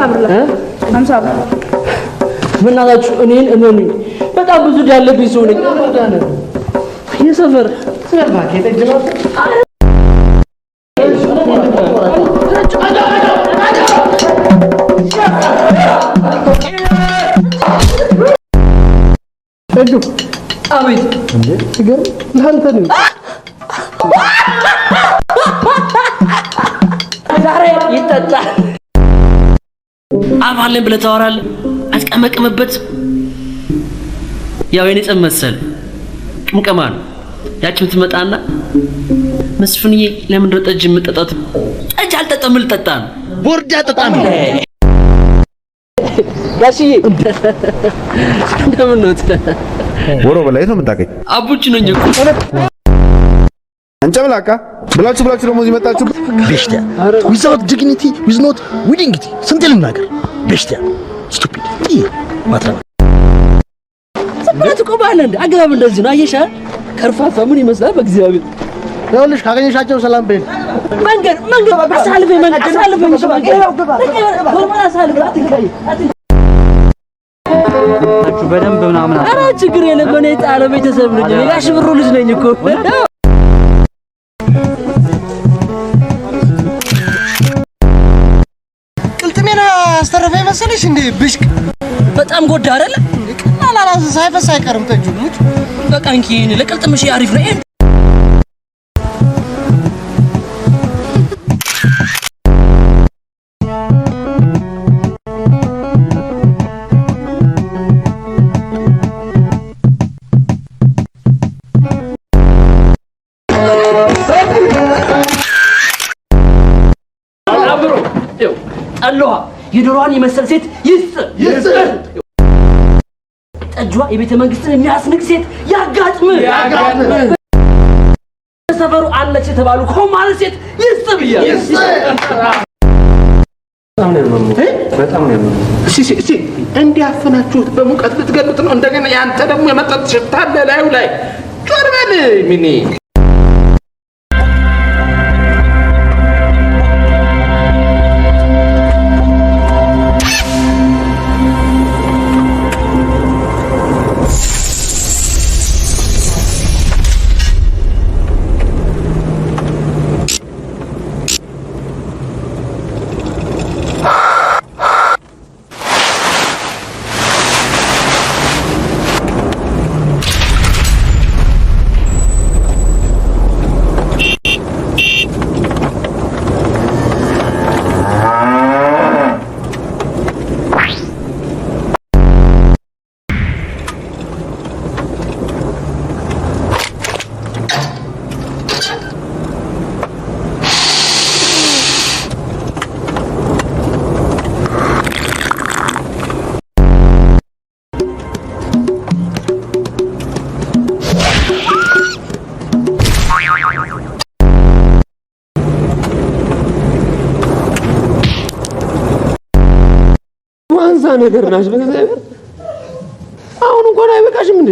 50 ብር ላይ 50 ብር። በእናታችሁ እኔን እመኑኝ፣ በጣም ብዙ ዕዳ ያለብኝ ሰው ነኝ። የሰፈር ጠጁ። አቤት። እንዴ ሲገርም ለአንተ ነው። ዛሬ ይጠጣል። አባለን ብለህ ታወራለህ። አትቀመቅምበት። ያው የኔ ጸብ መሰል ቅምቀማ ነው። ያችም ትመጣና መስፍንዬ ለምንድን ነው ጠጅ የምጠጣት? ጠጅ አልጠጣም ልጠጣ ነው። ቦርድ አጠጣም። ጋሽዬ እንደምን ነው? ወሮ በላይ ነው የምታውቀኝ። አቡች ነኝ እኮ። አንጨምላቃ ብላችሁ ብላችሁ ደግሞ እዚህ መጣችሁ። በሽታ without dignity with not dignity። ስንቴ ልናገር? በሽታ stupid ማትረባ። ዝም ብለህ ትቆማለህ እንዴ? አገባብ እንደዚህ ነው። አየሻ ከርፋፋ ምን ይመስላል? በእግዚአብሔር። ይኸውልሽ ካገኘሻቸው ሰላም በይል። መንገድ መንገድ አሳልፈኝ፣ መንገድ አሳልፈኝ፣ normal አሳልፈኝ፣ አትንካኝ፣ አትንካኝ። በደንብ ምናምን። ኧረ ችግር የለም። እኔ ጣለ ቤተሰብ ነኝ። የጋሽ ብሩ ልጅ ነኝ እኮ። ቅልጥሜን አስተረፈ መሰለሽ እንዴ ብሽቅ። በጣም ጎዳ አይደለ? ቀላል አላዝ ሳይፈስ አይቀርም ጠጁ ሙች። በቃ እንኪ ይሄን ለቅልጥምሽ አሪፍ ነው። ይሄን አብሮ ይኸው ጠላዋ የዶሮዋን የመሰል ሴት ይስጥ ይስጥ። ጠጇ የቤተ መንግስትን የሚያስንቅ ሴት ያጋጥም ያጋጥም። ሰፈሩ አለች የተባሉ ኮማል ሴት ይስጥ ብያለሁ። በጣም ነው ያመመው። እስቲ እስቲ እንዲያፈናችሁት በሙቀት ልትገሉት ነው። እንደገና ያንተ ደግሞ የመጠጥ ሽታ አለ ላዩ ላይ። ዞር በል ሚኒ። ዋንዛ ነገር ናች። በእግዚአብሔር አሁን እንኳን አይበቃሽም እንዴ?